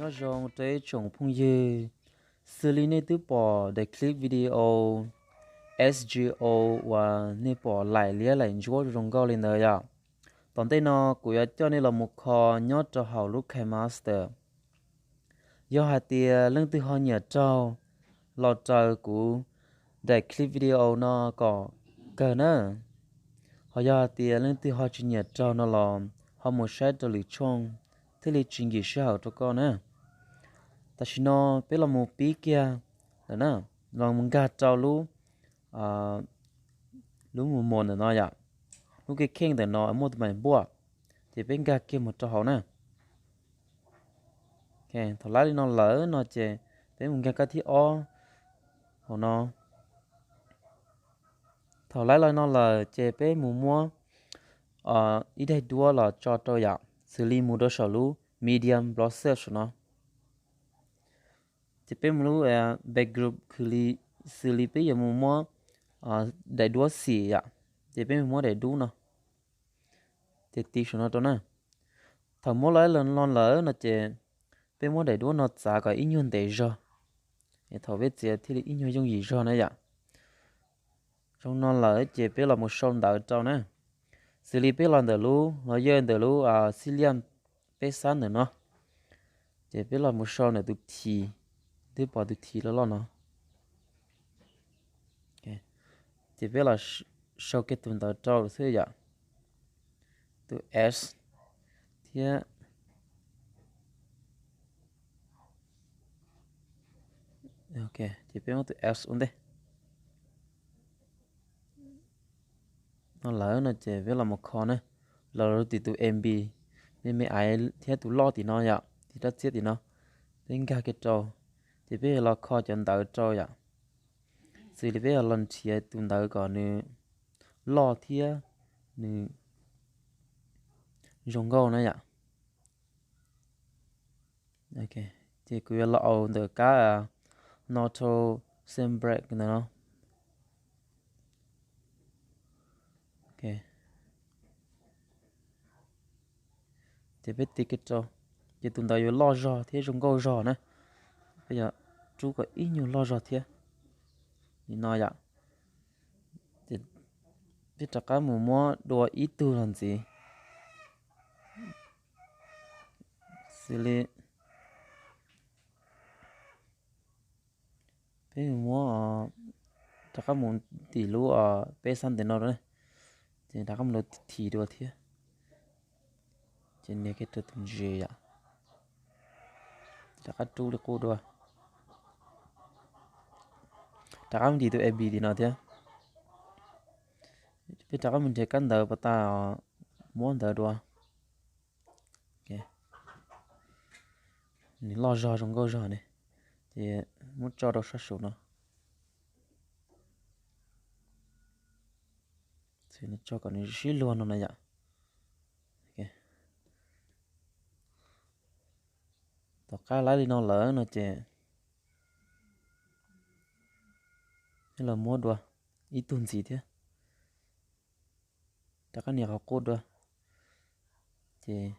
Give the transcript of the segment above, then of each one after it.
Nyob zoo rau ib tsoom phooj ywg, xws li nej twb pom daim clip video S G O uas nej pom laim liab laim ntsuab zoo nkauj li ntawd yom. Tom ntej no kuv yuav coj nej los mus kho nyob rau hauv lub KineMaster. Yog hais tias leej twg ho nyiam raug los raws kuv daim clip video no kom kawg na. Ho yog hais tias leej twg ho tsis nyiam raug no los ho mus saib rau lwm tshooj thiaj li tsis nkim sij hawm rau koj na. Tam sim no peb los mus pib kiag lawm na, los mus nkag rau lub, lub mus mos ntawm no yom, lub kheej kheej ntawm no muaj tus mais npuaj, ces peb nkag kiag mus rau hauv na. Thaum laib li no lawm no ces peb mus nkag kab thib ob hauv no. Thaum laib li no lawm ces peb mus muab ib daim duab los tso rau yom, xws li mus rau saum lub Medium Browser saum no. Ces peb mus lub background, xws li peb yuav mus muab daim duab xim yom, ces peb mus muab daim duab no, ces tiv saum no rau na. Thaum muab laib li no lawm no ces peb muab daim duab no txav kom ib nyuag ntev zog, thaum peb txiav thiaj li ib nyuag yooj yim zog na yom. Zoo no lawm ces peb los mus sau ntawv rau na. Xws li peb los ntawm lub, los yog ntawm lub xib liaj peb xab ntawm no, ces peb los mus sau ntawm tus T, twb pom tus T loj loj no. Ces peb los sau kiag tus ntawv rau xwb yom, tus S thiab, ces peb muab tus S ua ntej. No lawm no ces peb los mus kho na, los rau tim tus M B, me me aiv thiab tus loj tim no yom, tim rab txiab tim no, peb nkag kiag rau, ces peb los kho cov ntawv rau yom. Xws li peb los nrhiav tus ntawv kom nws loj thiab nws zoo nkauj na yom. Ces kuv yuav los aus ntawm kab Norton Soundbreak ntawm no. Ces peb tiv kiag rau, ces tus ntawv yuav loj zog thiab zoo nkauj zog na. Peb yuav rub kom ib nyuag loj zog thiab li no yom. Ces peb rov qab mus muab dua ib tug los ntxiv, xws li peb mus muab, rov qab mus tim lub peb xab ntawm no, ces rov qab mus rau T dua thiab. Ces nias kiag rau tus G yom, rov qab rub li qub dua, rov qab mus tim tus M B tim no thiab. Peb rov qab mus nrhiav kab ntawv puas tas, muab ntawv dua. Nws loj zog zoo nkauj zog ne, ces muab tso rau sab saum no. Tso kom nws sib luag no na yom. Tom qab laib li no lawm no ces los muab dua ib tug ntxiv thiab. Rov qab nias qhov qub dua, ces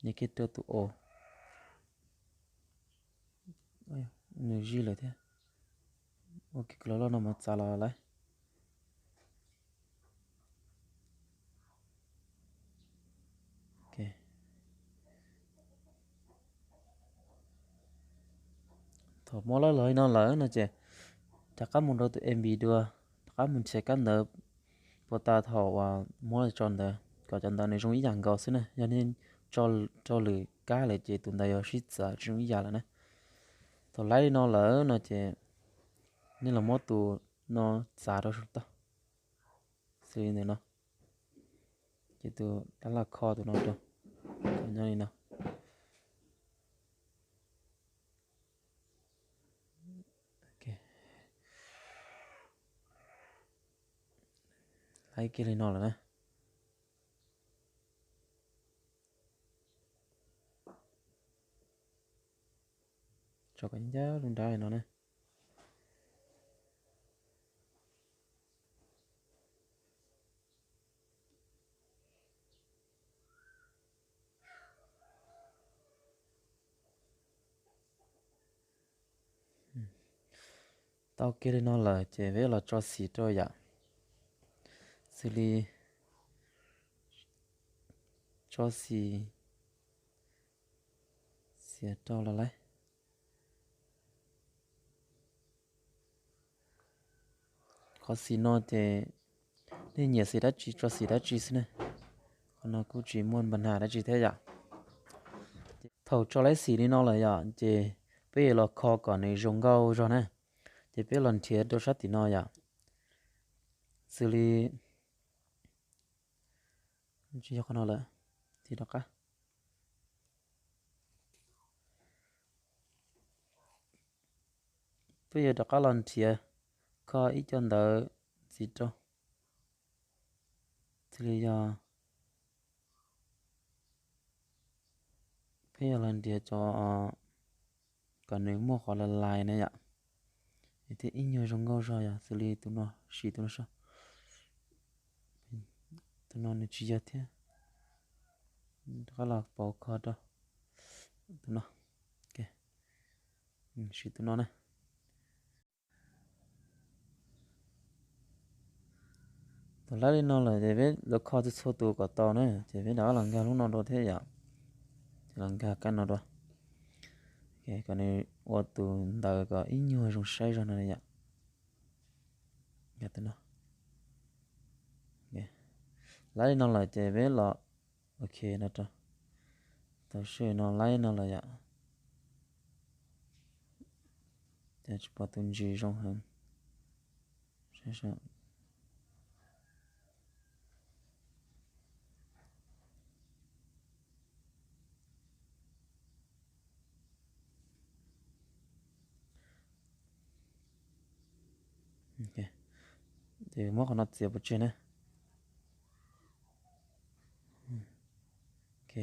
nias kiag rau tus O. Nws zij lawm thiab. Ua kiag loj loj no mas txav los lawm. Thaum muab lawb los li no lawm no ces rov qab mus rau tus M B dua, rov qab mus nrhiav kab ntawv puas tas thaum uas muab tso ntawd, kom cov ntawv nws zoo ib yam nkaus xwb na. Yog nej tso rau lwm kab lawm ces tus ntawd yuav sib txawv tsis zoo ib yam lawm na. Thaum laib li no lawm no ces nej los muab tus no txav rau saum toj, xws li ntawm no, ces tus dab laj kho tus no rau, nyob li no. Laib kiag li no lawm na. Tso kom ncaj lub nrab li no na. Tau kiag li no lawm ces peb los tso xim rau yom. Xws li tso xim, xiav rau los lawm. Qhov xim no ces nej nyiam xim dab tsi tso xim dab tsi xwb na. Qhov no kuj tsis muaj npa nas dab tsi thiab yom. Thaum tso laib xim li no lawm yom ces peb yuav los kho kom nws zoo nkauj zog na. Ces peb los nrhiav rau sab tim no yom. Xws li tsis yog qhov no lawm, tiv rov qab. Peb yuav rov qab los nrhiav kho ib co ntawv ntxiv rau. Xws li yog peb yuav los nrhiav cov kom nws muaj qhov lais lais na yom, thiab ib nyuag zoo nkauj zog yom. Xws li tus no, sim tus no saib, tus no nws tsis yog thiab. Rov qab los pauv kho rau tus no, sim tus no na. Thaum laib li no lawm ces peb los kho txhua txhua tus kom tau na, ces peb rov qab los nkag lub no dua thiab yom. Ces los nkag kab no dua, kom nws ua tus ntawv kom ib nyuag zoo saib zog no yom. Nkag tus no. Laib li no lawm ces peb los, ok no rau. Tau sij no laib no lawm yom. Ces tsis pom tus ntsis zoo heev. Ces muab qhov no txiav pov tseg na. Ok,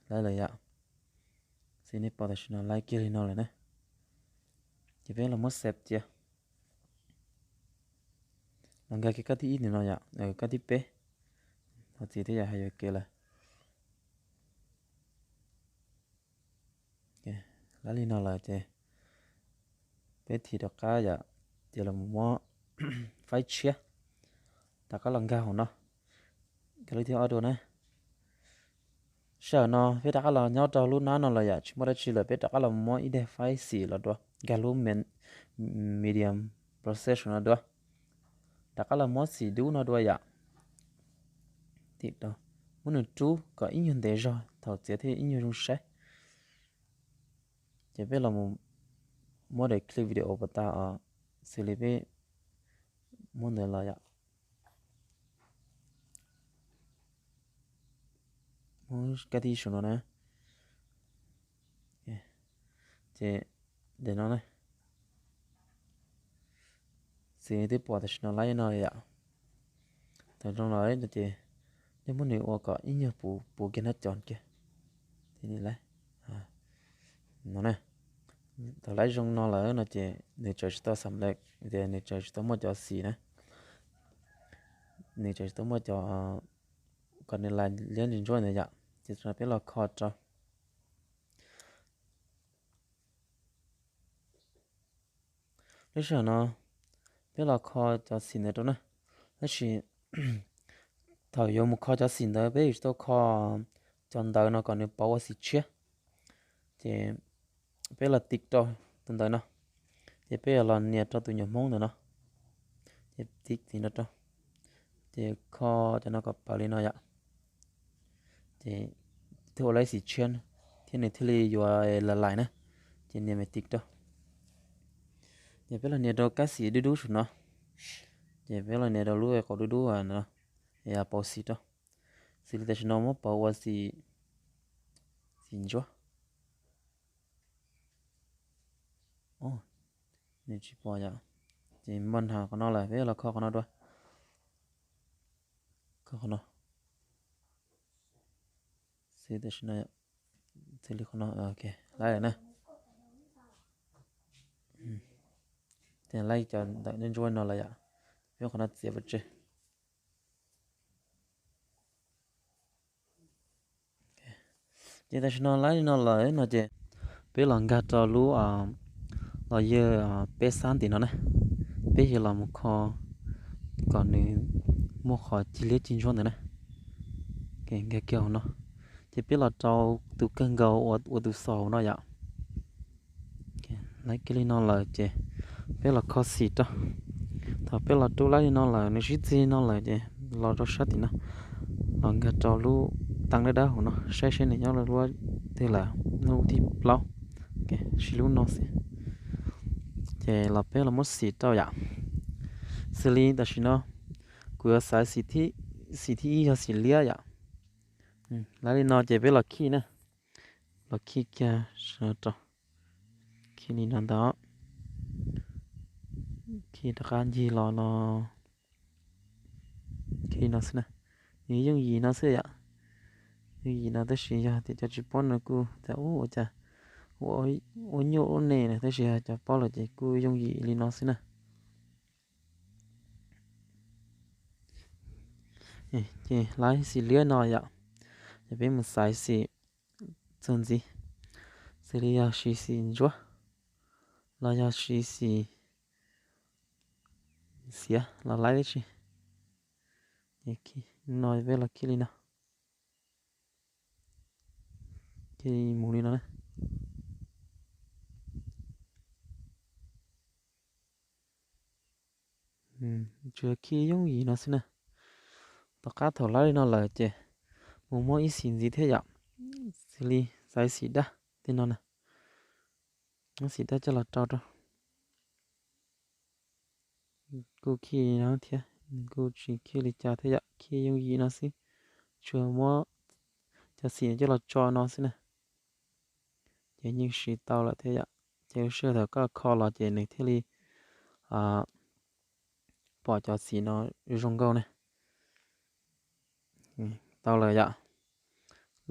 laib lawm yom. Xws nej pom tam sim no laib kiag li no lawm na. Ces peb los muab xev cia. Los nkag kiag kab thib ib ntawm no yom, kab thib peb. Thov txim thiab yom, hais yuam kev lawm. Laib li no lawm ces peb thim rov qab yom, ces los muab faib tshiab, rov qab los nkag hauv no, nkag lub thib ob dua na. Sij hawm no peb rov qab los nyob rau lub nab no lawm yom, tsis muaj dab tsi lawm, peb rov qab los muab ib daim faib xim los dua, nkag lub medium process no dua, rov qab los muab xim dub no dua yom. Tim rau, muab nws rub kom ib nyuag ntev zog, thaum txiav thiaj ib nyuag zoo saib. Ces peb los muab daim clip video puas tau os, xws li peb muab ntawd los yom. Muab kab thib saum no na. Ces daim no na, xws li twb pom tam sim no laib no yom. Thaum zoo los no ces nej muab nws ua kom ib nyuag puv puv kiag nab cov kiag. Li no na, thaum laib zoo no lawm no ces nws tseem tsis tau xam lawm, tias nws tseem tsis tau muaj cov xim na, nws tseem tsis tau muaj cov kom nws lais liab ntsuab ntsuab ntawd yom. Ces peb los kho rau. Lub sij hawm no peb los kho cov xim ntawd rau na. Tab sis thaum yuav mus kho cov xim ntawd peb yuav tsum tau kho cov ntawv no kom nws pauv ua xim tshiab. Ces peb los tiv rau tus ntawv no, ces peb yuav los nias rau tus nyuam hmoob ntawm no, ces tiv tiv no rau, ces kho cov no kom pauv li no yom. Ces thiaj ua lub xim tshiab thiab nws thiaj li yuav lais lais na. Ces nias me tiv rau. Ces peb los nias rau kab xim dub dub saum no. Ces peb los nias rau lub qhov dub dub no, pauv xim rau. Xws li tam sim no muab pauv ua xim, xim ntsuab. Nws tsis pom yom. Ces npaj nrho qhov no lawm peb los kho qhov no dua. Kho qhov no. Xws li tam sim no, xws li qhov no, ok, laib lawm na. Ces laib cov ntawv ntsuab ntsuab no lawm yom. Peb qhov no txiav pov tseg. Ces tam sim no laib li no lawm no ces peb los nkag rau lub, los yog peb xab tim no na. peb yuav los mus kho kom nws muaj qhov cig liab cig ntsuab ntawd na. Nkag kiag hauv no, ces peb los rau tus kawg nkaus uas tus xaus no yom. Laib kiag li no lawm ces peb los kho xim rau. Thaum peb los rub laib li no lawm, nws sib txig li no lawm ces los rau sab tim no, los nkag rau lub teeb dawb dawb hauv no saib seb nws nyob lub twg lawm, lub thib plaub, siv lub no xwb. Ces los peb los muab xim rau yom. Xws li tam sim no kuv yuav xaiv xim thib ib yog xim liab yom. Laib li no ces peb los khij na, los khij kiag rau, khij li no ntag, khij rov qab ncig los no, khij li no xwb na. Nws yooj yim no xwb yom, yooj yim no tab sis yog tias cov tsis paub no kuj tias ua cas ua nyuaj ua ne na, tab sis yog cov paub lawm ces kuj yooj yim li no xwb na. Ces laib xim liab no yom, ces peb mus xaiv xim txuas ntxiv, xws li yog siv xim ntsuab los yog siv xim xiav los laib tib si. No peb los khij li no, ces mus li no na. Tsuas khij yooj yim no xwb na. Tom qab thaum laib li no lawm ces mus muab ib xim ntxiv thiab yom, xws li xaiv xim daj tej no na, muab xim daj coj los rau rau. Kuj khij li no thiab, nws kuj tsis khij li cas thiab yom, khij yooj yim no xwb, tsuas muab cov xim coj los tso no xwb na, ces yeej siv tau lawm thiab yom. Ces lub sij hawm thaum koj kho los ces nws thiaj li pom cov xim no zoo nkauj ne. Tau lawm yom.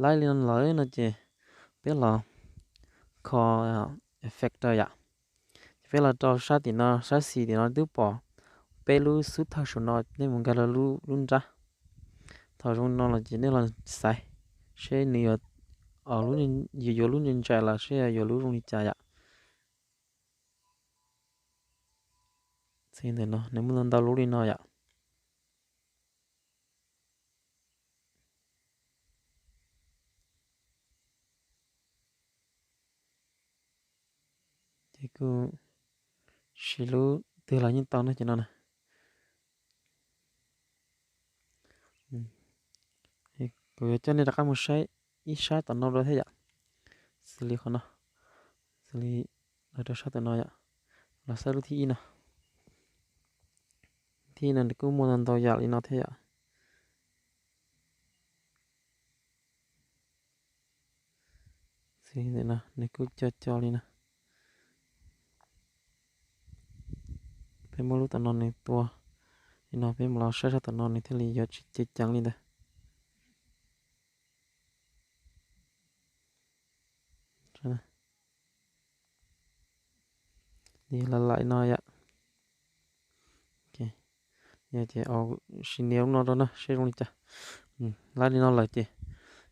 Laib li no lawm no ces peb los kho effect yom. Ces peb los rau sab tim no, sab xim tim no twb pom peb lub xub thawj saum no, nej mus nkag rau lub nrab. Thaum zoo no los ces nej los xaiv seb nws yuav, yuav yuav lub ntsa ntsa los seb yuav lub zoo li cas yom. Ntawm no nws muaj ntau ntau lub li no yom. Ces kuj siv lub twg los yeej tau no ces no na. Kuv yuav coj nej rov qab mus saib ib sab tom no dua thiab yom. Xws li qhov no, xws li los rau sab tom no yom, los saib lub thib ib no. Thib ib no nws kuj muaj ntau ntau yam li no thiab yom. Xws li ntawm no nws kuj co co li no. Peb muab lub tom no nws tua li no, peb mus los saib sab tom no nws thiaj li yuav tsis ceev ceev li ntawd. Li lawm lawm no yom. Yog ces sim nias lub no rau na seb zoo li cas. Laib li no lawm ces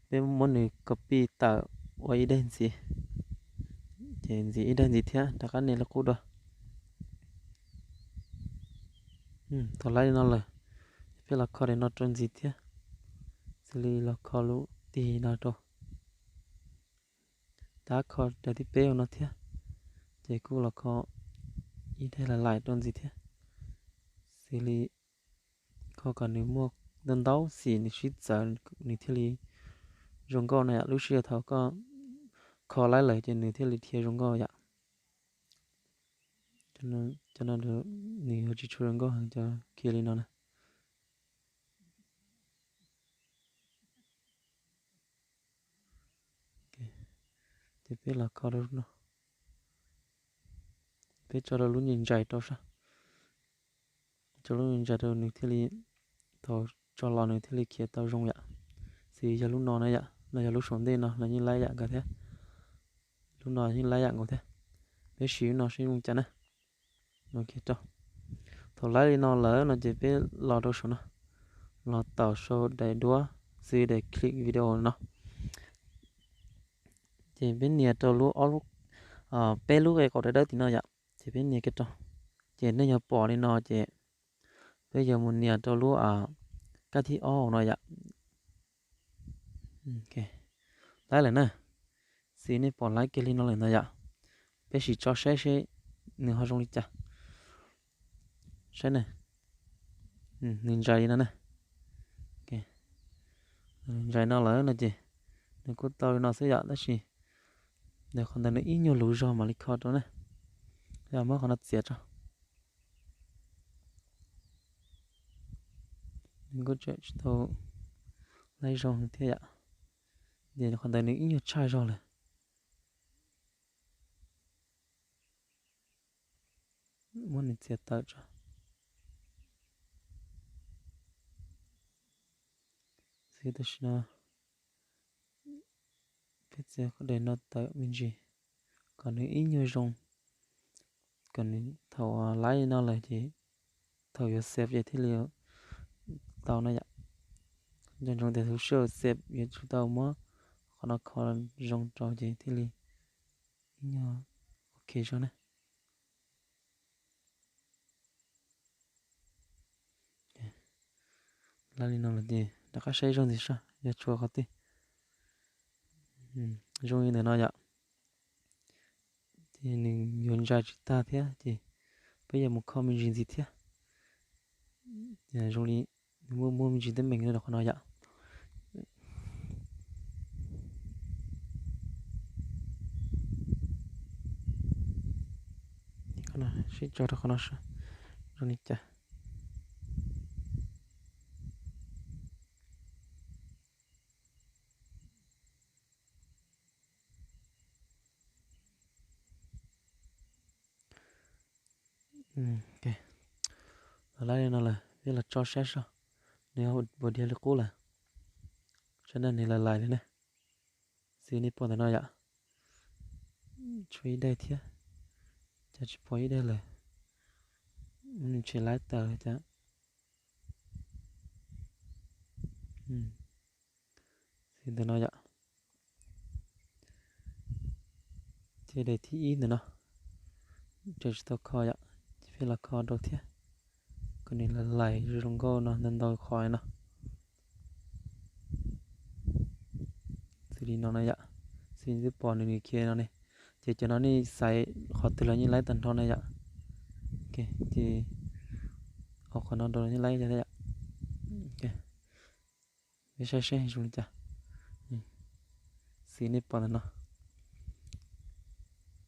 peb muab nws copy tawm ua ib daim ntxiv, ces ntxiv ib daim ntxiv thiab rov qab nias li qub dua. Thaum laib li no lawm, peb los kho daim no rau ntxiv thiab, xws li los kho lub tig no rau. Tab kho daim thib peb no thiab, ces kuj los kho ib daim lais lais rau ntxiv thiab, xws li kho kom nws muaj ntau ntau xim nws sib txawv nws thiaj li zoo nkauj na yom. Lub sij hawm thaum koj kho laib lawm ces nws thiaj li dhia zoo nkauj yom. Cov no nws yuav tsis tshua zoo nkauj heev cov khiav li no na. Ces peb los kho rau no, peb tso rau lub ntsa ntsais rau sab, tso lub ntsa ntsais rau nws thiaj li, thaum tso los nws thiaj li khiav tau zoo yom. Xws yog lub no na yom, los yog lub saum ntej no los yeej laib yam nkaus thiab. Lub no yeej laib yam nkaus thiab. Peb siv lub no seb zoo cas na. Thaum laib li no lawm no ces peb los rau saum no, los tawm saum daim duab xws daim click video no. Ces peb nias rau lub ob lub, peb lub qe qaum dawb dawb tim no yom, ces peb nias kiag rau. Ces nej yog pom li no ces peb yuav mus nias rau lub kab thib ob no yom. Laib lawm na. Xws nej pom laib kiag li no lawm ntag yom. Peb sim tso saib seb nws ho zoo li cas. Saib na, nws ntsais li no na. Ntsais no lawm no ces nws kuj tau li no xwb yom, tab sis nws qhov ntawd nws ib nyuag luv zog mam li kho rau na. Yog muab qhov no txiav tso. Nws kuj tseem tsis tau laib zoo thiab yom. Ces qhov ntawd nws ib nyuag tshaj zog lawm. Muab nws txiav tawm tso. Xwb tam sim no peb txiav qhov daim no tawm me ntsis kom nws ib nyuag zoo, kom nws thaum laib li no lawm ces thaum yuav xev ces thiaj li tau no yom. Nco ntsoov tias lub sij hawm xev yuav tsum tau muab qhov no kho zoo rau ces thiaj li ib nyuag ok zog na. Laib li no lawm ces rov qab saib zoo ntxiv saib yog tshuav qhov twg. Zoo li ntawm no yom. Ces nws yuav ntsa tsis tag thiab ces peb yuav mus kho me ntsis ntxiv thiab. Zoo li nws muaj muaj me ntsis teeb meem rau qhov no yom. Sib tso rau qhov no zoo li cas. Los laib li no lawm peb los tso saib seb nws puas dhia li qub lawm. Saib na, nws lais lais li na. Xws nej pom ntawm no yom, tshuav ib daim thiab, cas tsis pom ib daim lawm. Nws tsis laib tawm cas. Xws ntawm no yom. Ces daim thib ib ntawm no tseem tsis tau kho yom, ces peb los kho rau thiab, kom nws lais lais zoo nkauj no ntau ntau qhov no. Xws li no no yom, xws li twb pom nws nws khiav no ne, ces cov no nej xaiv qhov twg los yeej laib tag nrho na yom. Ces qhov no rau yeej laib yom. Peb saib seb zoo li cas. Xws nej pom ntawm no,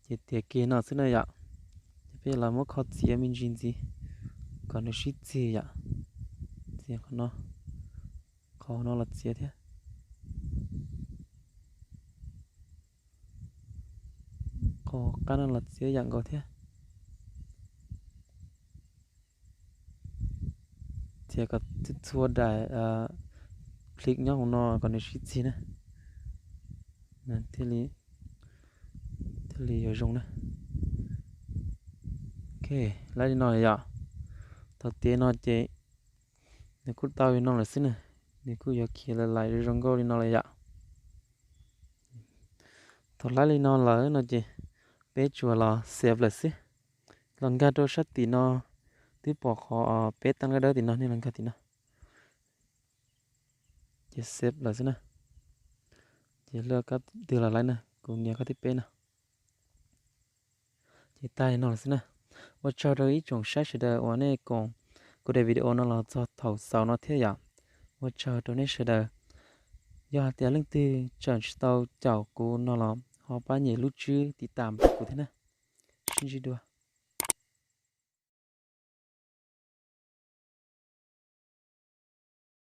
ces tiav kiag no xwb na yom. Ces peb los muab kho txiav me ntsis ntxiv kom nws sib txig yom. Txiav qhov no, qhov no los txiav thiab. Qhov qab no los txiav yam nkaus thiab. Txiav kom txhua daim click nyob hauv no kom nws sib txig na, thiaj li yuav zoo na. Ok, laib li no yom. Thaum tiav no ces nws kuj tau li no lawm xwb na, nws kuj yuav khiav lais lais zoo nkauj li no lawm yom. Thaum laib li no lawm no ces peb tsuas los save lawm xwb. Los nkag rau sab tim no, twb pom qhov peb tag dawb dawb tim no, nej los nkag tim no. Ces save lawm xwb na. Ces lawv kab twg los laib na, kuv nias kab thib peb no. Ces tag li no lawm xwb na. Ua tsaug rau ib tsoom saib sawv daws uas nej koom kuv daim video no los txog thaum xaus no thiab yom. Ua tsaug rau nej sawv daws. Yog hais tias leej twg tseem tsis tau caum kuv no los ho pab nyem lub tswb tiv tam rau kuv thiab na. Sib ntsib dua.